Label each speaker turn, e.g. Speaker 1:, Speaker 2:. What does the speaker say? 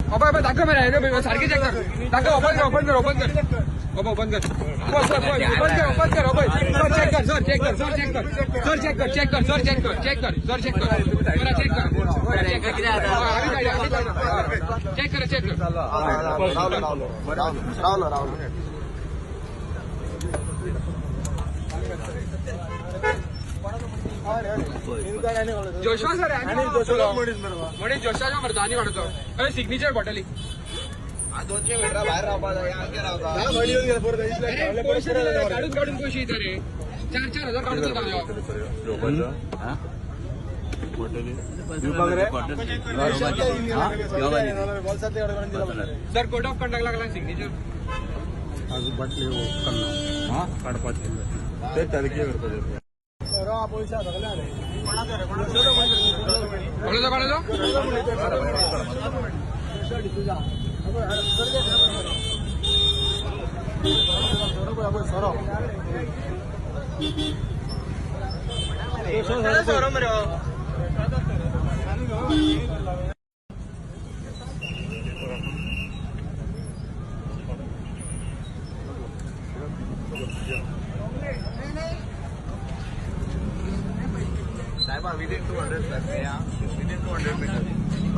Speaker 1: अबे अबे दाखव मरे, सारखे चेक कर, दाखव. ओपन कर, ओपन कर, ओपन कर, ओपन, ओपन कर, ओपन कर, ओपन कर, ओपन. सर चेक कर, सर चेक कर, सर चेक कर, सर चेक कर, चेक कर, सर चेक कर, चेक कर, सर चेक कर, चेक कर, चेक कर, चेक कर, चेक कर.
Speaker 2: रावलो रावलो रावलो रावलो.
Speaker 1: जोशवा सर आणि म्हणून जोशवा मरतो आणि काडतो. अरे सिग्नेचर बॉटली
Speaker 2: 200 मिटर भायर रावपा जाय.
Speaker 1: काडून काडून पैसे येता रे, 4-4 हजार काडून. सर कोड ऑफ कंडक्ट लागला सिग्नेचर.
Speaker 3: काडपाचे ते तारखे करपाचे.
Speaker 1: कोणाचो कोणाचो?
Speaker 2: साहेबा, within 200 meter, within 200 meter.